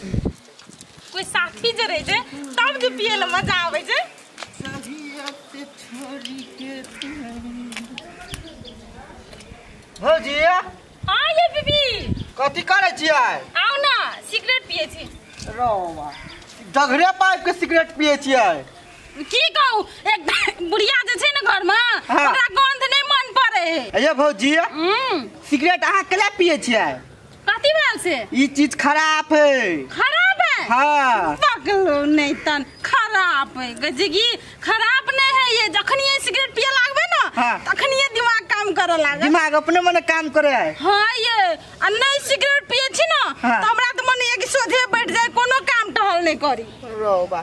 कोई साथी जे रहे छै तब जे पिए ले मजा आबै छै। भौजी हां ये बीबी कथी करै छियै? आउ ना सिगरेट पिए छी। रौवा डगरे पाइप के सिगरेट पिए छियै? की कहू एक बुढ़िया जे छै ने घर में ओकरा गंध नहीं मन पड़े। ये भौजी सिगरेट अहाँ केला पिए छियै? कथी भेल से? ई चीज खराब है। खराब है? हाँ। पकलो नहीं तन खराब है गजगी खराब नहीं है ये। जखन ये सिगरेट पिए लागबे ना हाँ। तखन ये दिमाग काम करे लागत। दिमाग अपने मने काम करे है। हां ये आ नहीं सिगरेट पिए छी ना हाँ। त हमरा त मन ये कि सोधे बैठ जाए कोनो काम टहल नहीं करी। रौबा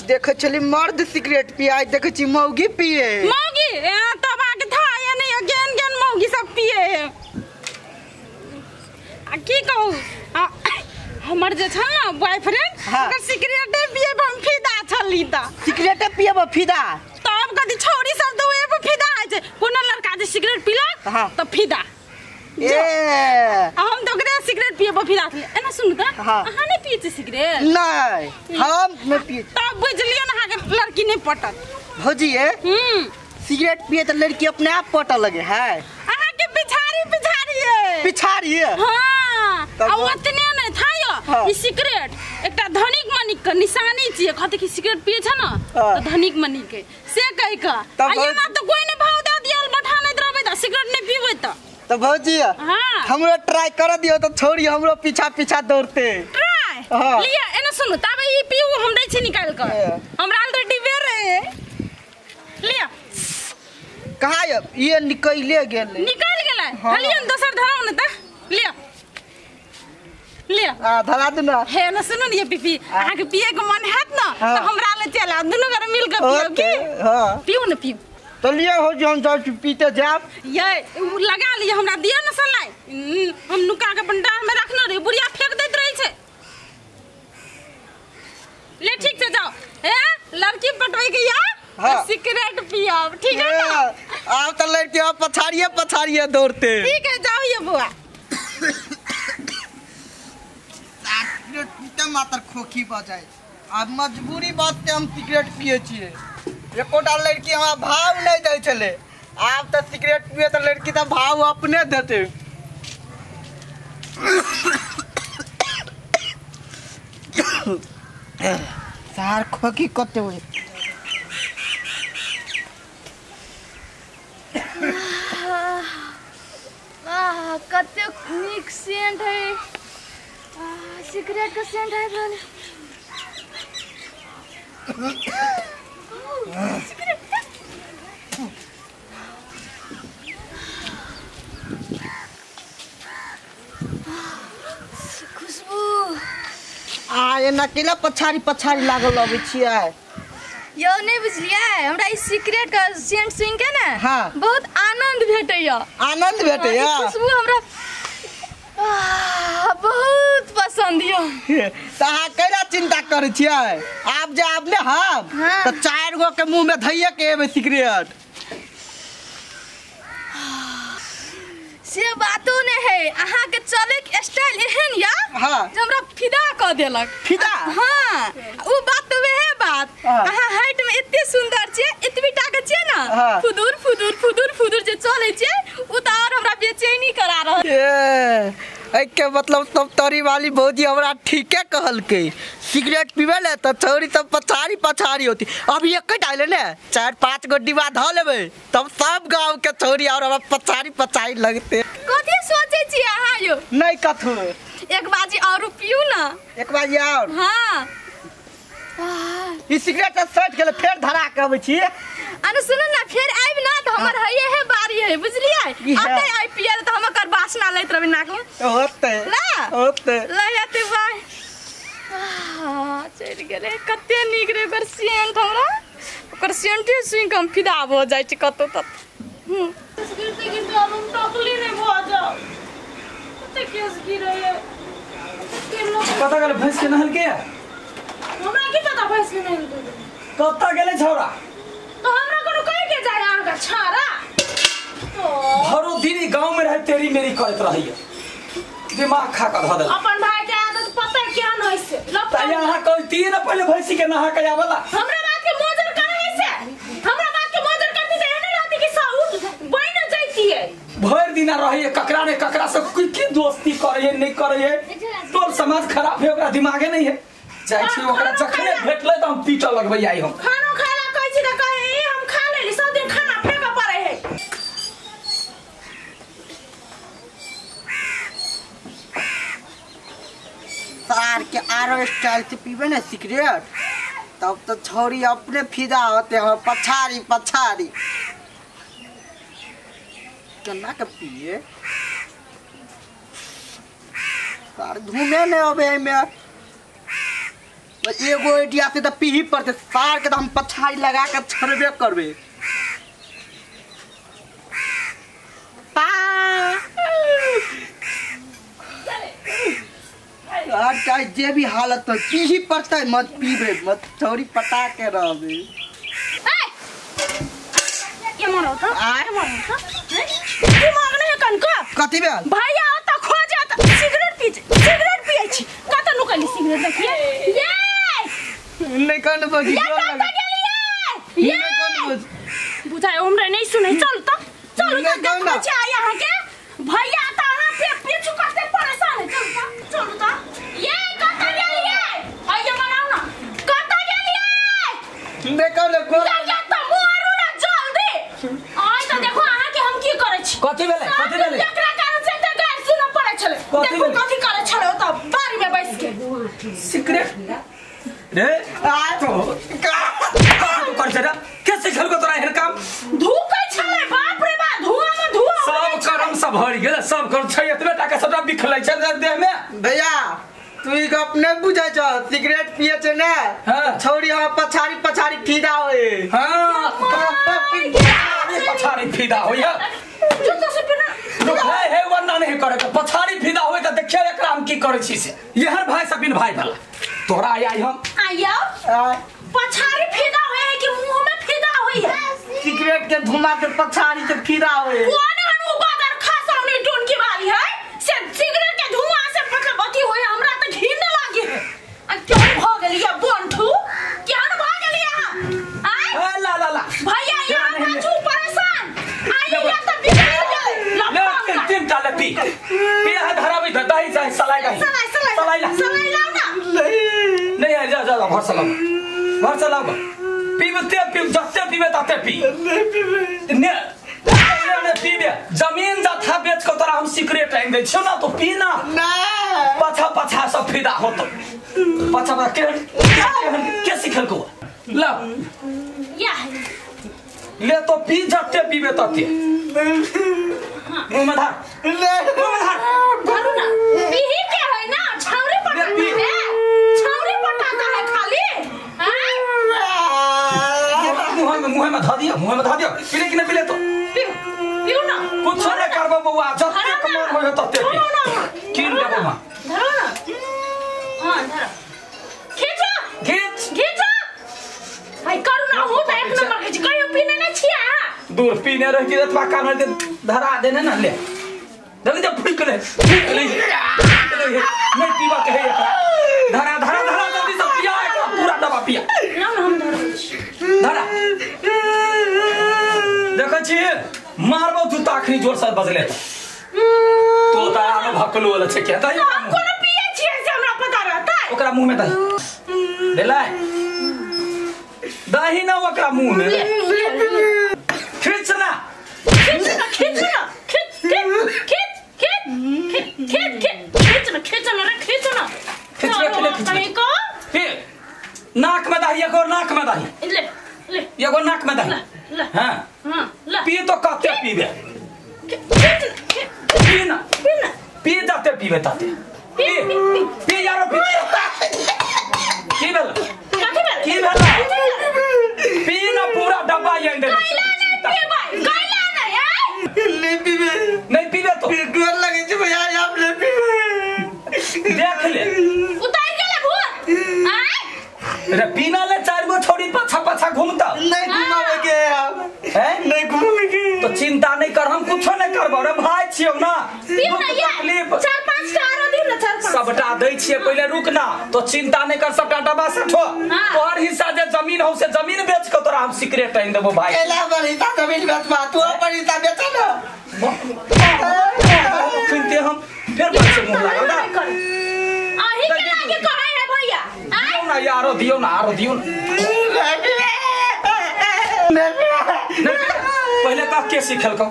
देखे छली मर्द सिगरेट पिए देखे छी मौगी पिए। मौगी ए तब आके था ये नहीं गेन गेन मौगी सब पिए है। आ की कहू हमर जे छल ना बॉयफ्रेंड हाँ। ओकर सिगरेट पिए पर हम फिदा छली त। सिगरेट पिए पर फिदा? तब कथी छौरी सब त ओए पर फिदा है छै। कोनो लड़का जे सिगरेट पीलक हाँ। त फिदा। ए हम त ओकरे सिगरेट पिए पर फिदा छली। एना सुन त हाँ। अहाँ नहीं पिए छी सिगरेट? नहीं हम नहीं पिए। तब बुझलियो ना अहाँ के लड़की नहीं पटत। भौजी ए सिगरेट पिए त लड़की अपने आप पटऽ लगे है। अहाँ के पिछाड़ी पिछाड़ी है। पिछाड़ी है? हां आ ओतने नहीं था यो हाँ। ई सिगरेट एकटा धनिक मनिक के निशानी छियै। कहते कि सिगरेट पिए छ ना हाँ। त धनिक मनिक के से कहि के तब आ एना त कोई नहीं भाव दे दियल बैठा नहीं रहबै त सिगरेट नहीं पीबै त। त भौजी हां हमरो ट्राई कर दियो त छोड़ी हमरो पीछा पीछा दौड़ते। ट्राई हाँ। लिया एना सुनु ताबे ई पीऊ हम दै छी निकाल के। हमरा ल डिबे रहे लिया। कहाँ ये निकले गेलै? निकल गेलै। हाँ। हलियन दोसर धराउ न त लिया लिया। आ धरा दू ना। हे ना सुनु ने ये पीपी अहाँ के पिए के मन हैत ना हाँ। त हमरा ले चल आ दुनु घर मिल के पियो की। हां पिउ न पिउ तो लिया हो जो हम जाउ पीते जाब। ये लगा लिया हमरा दिया न सलाई हम नुका के बंडार में रखने रही बुढ़िया फेंक दैत रही छै। ले ठीक से जाओ ए लड़की पटबै के या हाँ। सिगरेट पियब ठीक है ना? आप तो लड़की आप पछाड़िए पछाड़िए दौड़ते। ठीक है जाओ ये बुआ। सिगरेट पीते मात्र खोखी बजाय अब मजबूरी बात से हम सिगरेट पिए छियै। एकोटा लड़की हमरा भाव नहीं दै छलै। आब तऽ सिगरेट पिए तऽ लड़की तऽ भाव अपने देते। सार खोखी कते होय। आह कतेक नीक सेंट है। सिगरेट के सेंट आबि रहल है। सिगरेट खुशबू आ एना केला पछाड़ी पछाड़ी लागल अबै छियै? यौ नहीं बुझलियै हमरा ई सिगरेट के सेंट सुनि के ने हाँ। बहुत आनंद भेटैया। आनंद भेटैया? खुशबू हमरा बहुत पसंद यो। त अहाँ केना चिंता करै छियै? आब जे आब ने हम हाँ। त 4 गो के मुंह में धइये के एबै सिगरेट। से बातो नहीं है अहाँ के चले के स्टाइल एहन या हाँ। जे हमरा फिदा क देलक। फिदा? हाँ उ बात तो वहे बात हाँ। अहाँ हाइट में एते सुंदर छियै एतबी टा के छियै ना हाँ। फुदुर फुदुर फुदुर फुदुर जे चले छियै उ त और हमरा बेचैनी करा रहल। ए के मतलब सब तरी वाली भौजी हमरा ठीके कहलकै। सिगरेट पीबै ले त छौरी सब पछाड़ी पछाड़ी होती। अभी एक डाले ने 4-5 गो डिब्बा धऽ लेबै तब सब गांव के छौरी और हमरा पछाड़ी पछाड़ी लगते। कथी सोचै छी अहाँ यो? नहीं कथू। एक बाजी और पियू ना। एक बाजी और? हाँ। ई सिगरेट त सट गेलै फेर धरा के अबै छी। अनु सुनू ना फेर आबि ना त हमर हइए है बारी है बुझलियै? आते आई पियल त हम ओकर वासना लैत रहबै नाक में। होते ना होते ल आते बाय। चलि गेलै कते नीक रे ओकर सेंट हमरा ओकर सेंटे सुनि के हम फिदा भऽ जाइ छी कतौ तत। गिरते गिरते आब हम टकली नहीं भऽ जाउ। कते केस गिरैये कतऽ गेलै भैंस के नहल के? हमरा की पता भैंस के नहल के कतऽ गेलै छौड़ा? तो हमरा कोनो कहि के जाय अहाँ के छाड़ा तो भरो दिन गांव में रहे तेरी मेरी करत रहैया दिमाग खा के धऽ देलक। अपन भाई के आदत पता केहन होय से। जतिए ना पहले भैंसी के नहा के आवला। हमरा बात के मोजर करे से, हमरा बात के मोजर करती त एने रहती कि साउथ बइन जाती है। भर दिना रही ककरा ने ककरा से की की दोस्ती करे है नहीं करे है, टोल समाज खराब है, ओकरा दिमागे नहीं है। जाइ छी ओकरा जखने भेटले त हम पीट लगबै आई हम। खानो खाला कहै छी त कहे ए हम खा लेली, सब दिन खाना फेंक पड़े है। सार के आरो स्टाइल से पीबे ना सिगरेट तब तो छोरी अपने फिदा होते हैं पछाड़ी पछाड़ी केना के पिए सार धूमे नहीं अबे में एगो एडिया से तो पी ही पड़ते सार के तो हम पछाड़ी लगा के छोड़बे करबे। चाहे जे भी हालत हो पी ही पड़ता है, मत पीबे मत छोरी पटा के रहबे। ये मारो तो ये मारो तो दिमाग नहीं है कनका कथी भेल भैया त खो जात सिगरेट पी सिगरेट पिए छी कत नुकली सिगरेट देखिए ये नहीं कन बजी ये कत गेलिए ये बुझाय हमरा नहीं सुनै। चल त चल त देखै छी यहां के भैया त अहां पे पीछू करते परेशान है। चल त चल त ये कत गेलिए आइए मनाओ ना कत गेलिए देखो न गोला या त मारू ना जल्दी आइ त देखो अहां के हम की करै छी। कथि भेलै कथि भेलै एकरा कारण से त गार सुन पड़ै छलै। देखो कथि करै छलै ओ त बारी में बैस के सिगरेट रे आ तो का का कर छे रे के सिखल को तोरा एहन काम धूकै छलै। बाप रे बाप धुआं में धुआं सब करम सब भरि गेल सब कर छै एतबे टाका सबटा बिखलै छै देह में। भैया तू ई गप नहीं बुझै छ सिगरेट पिए छे ने छौरी हम पछाड़ी पछाड़ी फिदा होए। हां पछाड़ी फिदा होय जूता से बिना है है वरना नहीं करे के पछाड़ी फिदा होय त देखिए एकरा हम की करै छी से यहर भाई सब बिन भाई भला तोरा आई हम आइयो पछाड़ी फिदा होय है कि मुंह में फिदा होय है। सिगरेट के धुआं से पछाड़ी से फिदा होय। कौन हन उ बाजार खासावनी टोन की वाली है से सिगरेट के धुआं से मतलब अथी होय हमरा त घिन लागे है। आ क्यों भ गेलिया बंठू क्यों भ गेलिया आ ए ला ला ला भैया यहाँ पाछू परेशान आई या त बिगड़ गेलै। ले तीन टा ले पी पी है धराबी त दही चाहे सलाई दही सलाई सलाई ला सलाई लाओ ना नहीं है जा जा घर से लाओ घर से लाओ पीबते पी जते पीबे तते पी नहीं पीबे ने ने पीबे जमीन जथा बेच के तोरा हम सिगरेट आनि दै छियौ ना तो पी ना ना पाछा पाछा सब फिदा होतो पाछा पाछा के के सिखल को ला या ले तो पी जते पीबे तते मुंह में धर ले मुंह में धर धरू ना पीही के है ना छौरी पटाता है छौरी पटाता है खाली। हां मुंह में धर दियो मुंह में धर दियो पीले कि नहीं पीले तो पियो ना कुछ नहीं करबो बउआ जते कमर होय तते पी किन देबो मां धरो ना। हां धरो खींचो खींच खींचो भाई करू ना हो त एक नंबर खींच कहियो पीने नै छिया दूर पीने रहती अथवा कान में धरा देने ना ले जल्दी जब फूक ले नहीं पीबा के है एकरा धरा धरा धरा जल्दी से पिया एकरा पूरा दबा पिया ना ना हम धरो धरा देखै छी मारबो जूता अखनी जोर से बजले तो त आरो भकलो वाला छै के दही हम कोनो पिए छियै से हमरा पता रहतै। ओकरा मुंह में दही देलै दही ना ओकरा मुंह में खींच ना खींच ना खींच ना खींच खींच खींच खींच खींच खींच ना खींच ना रे खींच ना खींच ले खींच ले को फिर नाक में दही एगो नाक में दही ले ले एगो नाक में दही ले हां हां ले पी तो कते पीबे खींच पी ना पी ना पी जाते पीबे ताते पी पी यारो पी की भेल कथि भेल की भेल पी ना पूरा डब्बा ये दे कैला नहीं पीबै कैला नहीं आय नहीं पीबे नहीं पीबे तो डर लगे छै भैया आप नहीं पीबे देख ले उतार गेलै भूत आय रे पीना ले चार गो छोड़ी पाछा पाछा घूमता नहीं घुमावे के आप हैं नहीं घुमावे के तो चिंता नहीं कर हम कुछो नहीं करबो रे भाई छियौ ना पीउ ना दुख ये तकलीफ चार पांच टा आरो दिउ ना चार पांच सब सबटा दै छियै पहिले रुक ना तो चिंता नहीं कर सबटा डब्बा सेठो तोहर हिस्सा जे जमीन हो से जमीन बेच के तोरा हम सिगरेट आनि देबो भाई केला पर हिस्सा जमीन बेचबा तू अपन हिस्सा बेच ना सुनते हम फिर बात से मुंह लागल ना अही के लागे कहै है भैया दियो ना यारो दियो ना आरो दियो ना पहले कह के सिखलको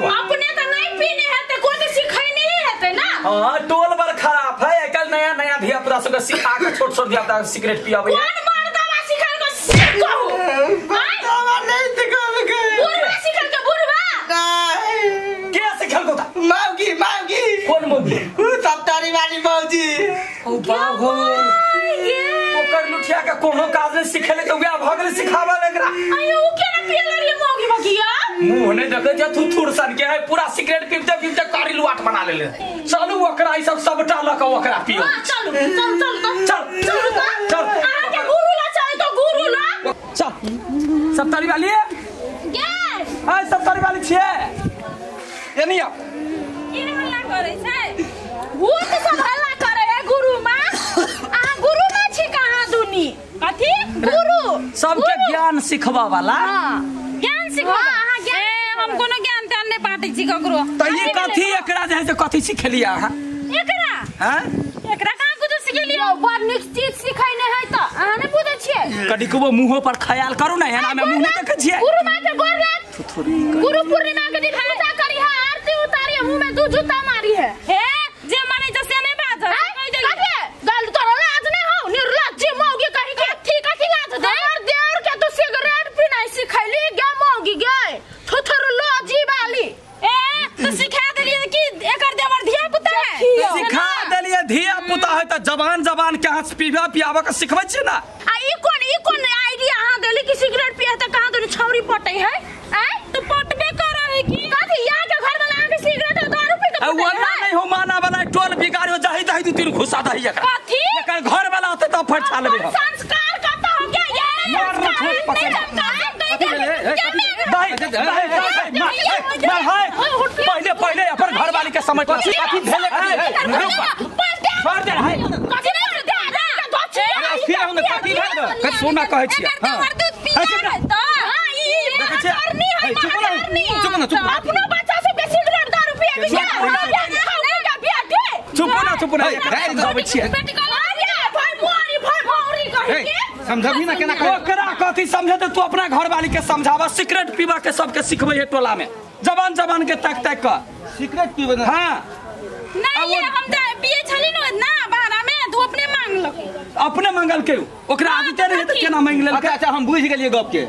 अपने तो नहीं पीने हेते कोई तो सिखै नहीं हेते ना। हां टोल बर खराब है आजकल नया नया धिया पुता सब के सिखा के छोट छोट धिया पुता सिगरेट पियाबै है। कौन मर्दवा सिखलको सिखौ मर्दवा नहीं सिखलको बुढ़वा सिखलको बुढ़वा नहीं के सिखलको ता मौगी मौगी कौन मौगी उ सप्तारी वाली मौजी ओ बाप हो ओकर लुठिया के कोनो काज नहीं सिखेले त उया भ गेल सिखाबल एकरा आयो उ केना पिए लगले मौगी मौगिया मुंह नहीं देखे जे थुथुर सन के है पूरा सिगरेट पीबते पीबते कारी लुआट बना लेले चलू ओकरा ई सब सबटा ल के ओकरा पियो। हां चलू चल चल चल चलू चल अहाँ के गुरु ला चल तो गुरु ला चल सप्तारी वाली गे हां सप्तारी वाली छिए एनी आ की हल्ला करै छै भूत सब हल्ला करे है गुरु मां अहाँ गुरु मां छी कहाँ दुनी कथी गुरु सबके ज्ञान सिखबा वाला। हां ज्ञान सिखबा अहाँ ज्ञान हम कोनो ज्ञान त्यान नहीं बांटै छी ककरो त ई कथी एकरा जे है से कथी सिखेलिया अहाँ एकरा हां एकरा कहाँ कुछ सिखेलियो बड़ नीक चीज सिखै नै है त अहाँ नै बुझै छियै कनिकबो मुंहो पर ख्याल करू ना एना में मुंह नै देखै छियै गुरु मां के गोर लाग गुरु पूर्णिमा के दिन पूजा करी है आरती उतारी है मुंह में दू जूता मारी है हे जे मानै छ से नै बाज कहि देली कथी गल तोरा लाज नै हौ निर्लज्ज मौगी कहि के कथी कथी लाज दे हमर देवर के तो सिगरेट पीनाइ सिखैली गे मौगी गे थुथुर लोजी वाली ए तो सिखा देलियै कि एकर देवर धिया पुता है सिखा देलियै धिया पुता है त जवान जवान के हाथ पीबा पियाबा के सिखबै छियै ना आ ई कोन आइडिया अहाँ देली कि सिगरेट पिए त कहाँ दुनी छौरी पटै है आय तो पटबे करऽ है कि कथी यहाँ के घर वाला अहाँ के सिगरेट और दारू पी के आ वना नहीं हो माना वाला टोल बिगाड़ हो जाहि दही दू तीन घुसा दही एकरा कथी एकर घर वाला होते त फटछा लेबै हम संस्कार कत हो गया ये मार रे छोट पकड़ दही दही मार हाय पहले पहले अपन घर वाली के समझ कथी भेले छोड़ दे हाय कथी नहीं दे दे फिर हम कथी भेल कथी सोना कहै छियै एकर देवर दूध पिया है त हां ई करनी है चुप रह चुप ना चुप अपनो बच्चा सब के सिगरेट दारू पिए के चुप ना चुप ना समझाबै छियै बेटी कहला अरे भाई मोरी भाई मोरी कहि के समझबी ना केना कह ओकरा कथी समझेते तू अपना घर वाली के समझावा सिगरेट पीबा के सबके सिखबै है टोला में जवान जवान के तक तक क सिगरेट पीबे ना। हां नहीं ये हम त पिए छली न ना बाहरा में तू अपने मांगलक अपने मंगल के ओकरा आदते रहे त केना मांग लेलकै। अच्छा अच्छा हम बुझि गेलियै गप के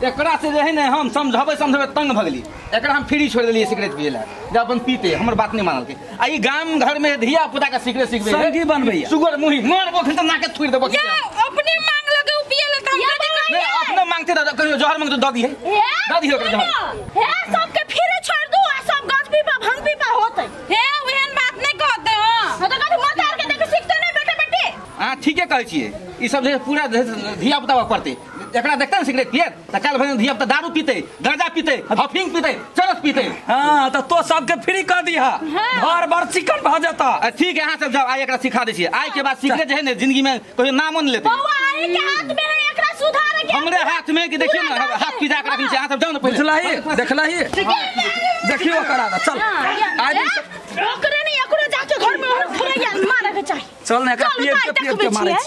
एकरा से जे है ने हम समझाबै समझाबै तंग भऽ गेली एकरा हम फ्री छोड़ि देलियै सिगरेट पिए ला जे अपन पीते हमर बात नहीं मानलकै आ ई गाम घर में धिया पुता के सिगरेट सिखबै संगी बनबैया सुगर मुही मारबो खन त नाके थुरि देबो या अपने मांगलक उ पिए ला त हम कथी नहीं अपने मांगते त कहियो जहर मांगते द दिहे द दिहे ओकरा जहर हे सबके फिरे छोड़ दू आ सब गाछ पीपा भांग पीपा होतै हे ओहन बात नहीं कहते हो त कथी मतार के देख सिखते नहीं बेटा बेटी। हां ठीके कहै छियै ई सब जे पूरा धिया पुता पड़तै एकरा देखते ने सिगरेट पियत त काल भरि धिया पुता दारू पीते गांजा पीते हफिंग पीते चरस पीते। हां त तो सबके फ्री कर दिहा घर बर चिकन भ जेता। ठीक है अहाँ सब जाओ आइ एकरा सिखा दै छियै आइ के बाद सिगरेट जे है ने जिंदगी में कहियो नामो न लेतै। बौआ आइ के हाथ में है एकरा सुधारे के हमरे हाथ में कि देखियो ना हाथ पिजा के रखने छै अहाँ सब जाओ ना पहिले बुझलही देखलही देखियो करा द चल आज ओकरे नहीं एकरो जाके घर में और थोड़ा मारे के चाही चल ना एकरा पिए के मारे।